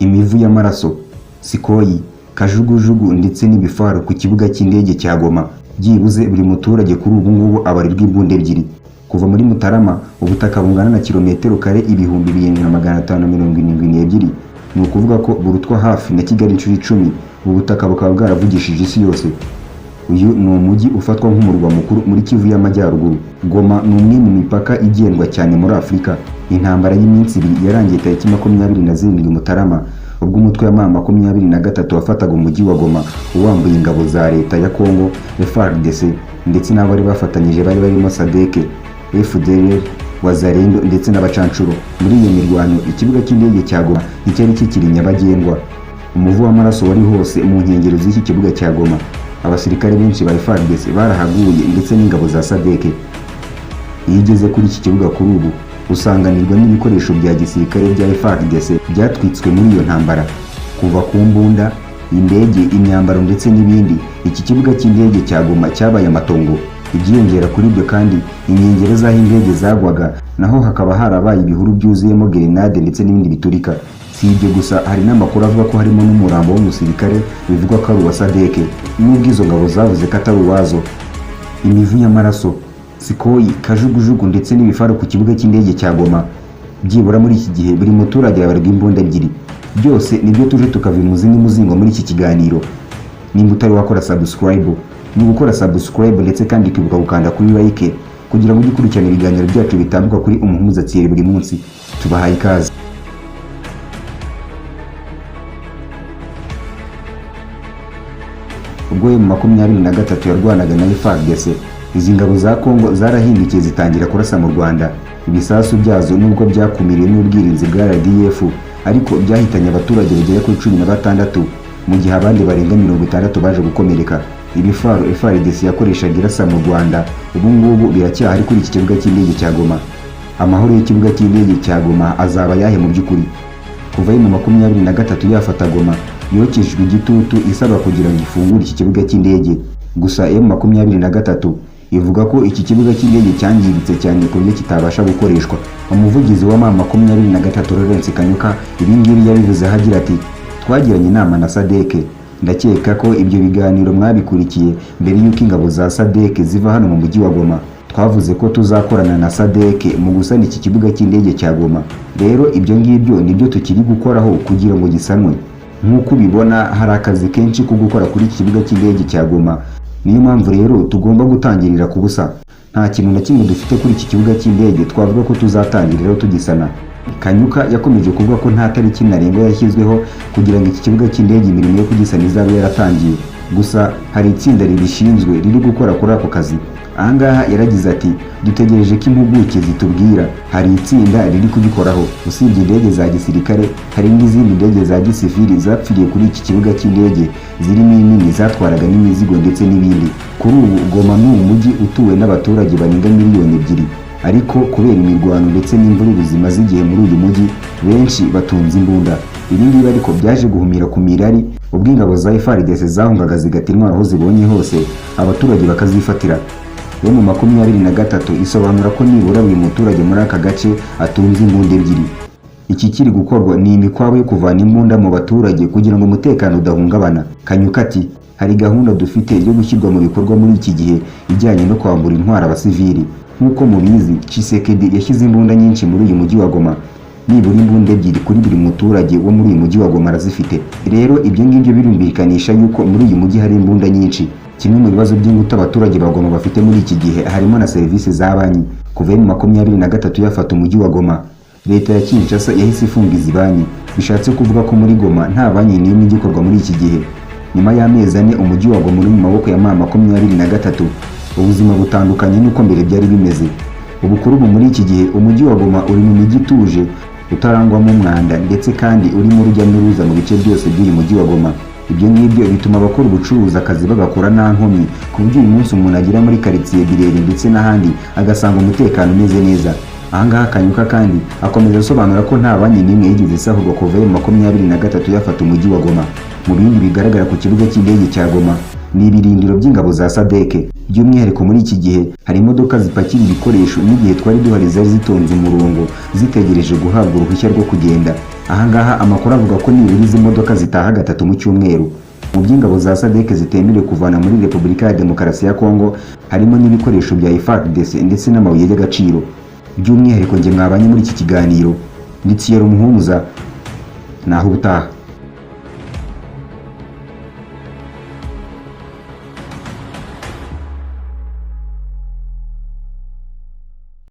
Imivu y'amaraso, Sukhoi, kajugujugu ndetse n'ibifaru ku kibuga cy'indege cya Goma. Byibuze buri muturage kuri ubu ngubu abarirwa imbunda ebyiri. Kuva muri Mutarama, ubutaka bungana na kilometero kare 7572, ni ukuvuga ko burutwa hafi na Kigali inshuro 10. Ubu butaka bukaba bwaravugishije isi yose. Uyu ni umujyi ufatwa nk'umurwa mukuru muri Kivu y'Amajyaruguru. Goma ni umwe mu mipaka igendwa cyane muri Afurika. Intambara y'iminsi 2 yarangiye tariki 27 Mutarama, ubwo umutwe wa M23 wafataga umujyi wa Goma uwambuye ingabo za leta ya Congo FARDC ndetse n'abo bari bafatanyije bari barimo SADC, FDLR, Wazalendo ndetse n'abacancuro. Muri iyo mirwano, ikibuga cy'indege cya Goma nticyari kikiri nyabagendwa. Umuvu w'amaraso wari hose mu nkengero z'iki kibuga cya Goma. Abasirikare benshi ba FARDC barahaguye ndetse n'ingabo za SADC. Iyo ugeze kuri iki kibuga kuri ubu, usanganirwa n'ibikoresho bya gisirikare bya FARDC byatwitswe muri iyo ntambara, kuva ku mbunda, indege, imyambaro ndetse n'ibindi. Iki kibuga cy'indege cya Goma cyabaye amatongo. Ibyiyongera kuri ibyo kandi, inkengero z'aho indege zagwaga naho hakaba harabaye ibihuru byuzuyemo gerenade ndetse n'ibindi biturika. Si ibyo gusa, hari n'amakuru avuga ko harimo n'umurambo w'umusirikare bivugwa ko ari uwa SADC, nubwo izo ngabo zavuze ko atari uwazo. Imivu y'amaraso, Sukhoi, kajugujugu ndetse n'ibifaru ku kibuga cy'indege cya Goma. Byibura muri iki gihe buri muturage yabarwa imbunda ebyiri. Byose nibyo tuje tukava imuzi n'umuzingo muri iki kiganiro. Nimba utari wakora subscribe, ni ugukora subscribe ndetse kandi ukibuka gukanda kuri like kugira ngo ujye ukurikirana ibiganiro byacu bitambuka kuri Umuhumuza Thierry buri munsi. Tubahaye ikaze. Ubwo M23 yarwanaga na FARDC, izi ngabo za Congo zarahindukiye zitangira kurasa mu Rwanda. Ibisasu byazo, nubwo byakumiriwe n'ubwirinzi bwa RDF, ariko byahitanye abaturage bagera kuri 16, mu gihe abandi barenga 60 baje gukomereka. Ibifaru FARDC yakoreshaga irasa mu Rwanda ubu ngubu biracyahari kuri iki kibuga cy'indege cya Goma. Amahoro y'ikibuga cy'indege cya Goma azaba ayahe mu by'ukuri? Kuva M23 yafata Goma, yokejwe igitutu isaba kugira ngo ifungure iki kibuga cy'indege. Gusa M23 ivuga ko iki kibuga cy'indege cyangiritse cyane ku buryo kitabasha gukoreshwa. Umuvugizi wa M23, Lawrence Kanyuka, ibi ngibi yabivuze agira ati: "Twagiranye inama na SADC. Ndakeka ko ibyo biganiro mwabikurikiye mbere y'uko ingabo za SADC ziva hano mu mujyi wa Goma. Twavuze ko tuzakorana na SADC mu gusana iki kibuga cy'indege cya Goma. Rero ibyo ngibyo nibyo tukiri gukoraho kugira ngo gisanwe. Nk'uko ubibona, hari akazi kenshi ko gukora kuri iki kibuga cy'indege cya Goma. Niyo mpamvu rero tugomba gutangirira ku busa. Nta kintu na kimwe dufite kuri iki kibuga cy'indege twavuga ko tuzatangiriraho tugisana." Kanyuka yakomeje kuvuga ko nta tariki ntarengwa yashyizweho kugira ngo iki kibuga cy'indege imirimo yo kugisana izabe yaratangiye. Gusa hari itsinda ribishinzwe riri gukora kuri ako kazi. Ahangaha yaragize ati: "Dutegereje ko impuguke zitubwira, hari itsinda riri kubikoraho." Usibye indege za gisirikare, hari n'izindi ndege za gisivili zapfiriye kuri iki kibuga cy'indege, zirimo inini zatwaraga n'imizigo ndetse n'ibindi. Kuri ubu Goma ni umujyi utuwe n'abaturage barenga miliyoni 2, ariko kubera imirwano ndetse n'imvururu zimaze igihe muri uyu mujyi, benshi batunze imbunda. Ibi ngibi ariko byaje guhumira ku mirari ubwo ingabo za FARDC zahungaga zigata intwaro aho zibonye hose, abaturage bakazifatira. M23 isobanura ko nibura buri muturage muri aka gace atunze imbunda ebyiri. Iki kiri gukorwa ni imikwabo yo kuvana imbunda mu baturage kugira ngo umutekano udahungabana. Kanyuka ati: "Hari gahunda dufite yo gushyirwa mu bikorwa muri iki gihe ijyanye no kwambura intwaro abasivili. Nk'uko mubizi, Tshisekedi yashyize imbunda nyinshi muri uyu mujyi wa Goma. Nibura imbunda ebyiri kuri buri muturage wo muri uyu mujyi wa Goma arazifite. Rero ibyo ngibyo birumvikanisha yuko muri uyu mujyi hari imbunda nyinshi." Kimwe mu bibazo by'ingutu abaturage ba Goma bafite muri iki gihe harimo na serivisi za banki. Kuva M23 yafata umujyi wa Goma, leta ya Kinshasa yahise ifunga izi banki. Bishatse kuvuga ko muri Goma nta banki n'imwe igikorwa muri iki gihe. Nyuma y'amezi 4 umujyi wa Goma uri mu maboko ya M23, ubuzima butandukanye n'uko mbere byari bimeze. Ubu kuri ubu muri iki gihe umujyi wa Goma uri mu mijyi ituje, utarangwamo umwanda, ndetse kandi urimo urujya n'uruza mu bice byose by'uyu mujyi wa Goma. Ibyo ngibyo bituma abakora ubucuruzi akazi bagakora nta nkomyi, ku buryo uyu munsi umuntu agera muri karitsiye Birere ndetse n'ahandi agasanga umutekano umeze neza. Ahangaha Kanyuka kandi akomeza asobanura ko nta banki n'imwe yigeze isahurwa kuva M23 yafata umujyi wa Goma. Mu bindi bigaragara ku kibuga cy'indege cya Goma Ni ibirindiro by'ingabo za SADC. By'umwihariko muri iki gihe hari imodoka zipakira ibikoresho, n'igihe twari duhari zari zitonze umurongo zitegereje guhabwa uruhushya rwo kugenda. Ahangaha amakuru avuga ko nibura izi modoka zitaha gatatu mu cyumweru. Mu by'ingabo za SADC zitemerewe kuvana muri Repubulika ya Demokarasi ya Kongo harimo n'ibikoresho bya FARDC ndetse n'amabuye y'agaciro. By'umwihariko njye mwabanye muri iki kiganiro ni Thierry Muhumuza. Naho ubutaha.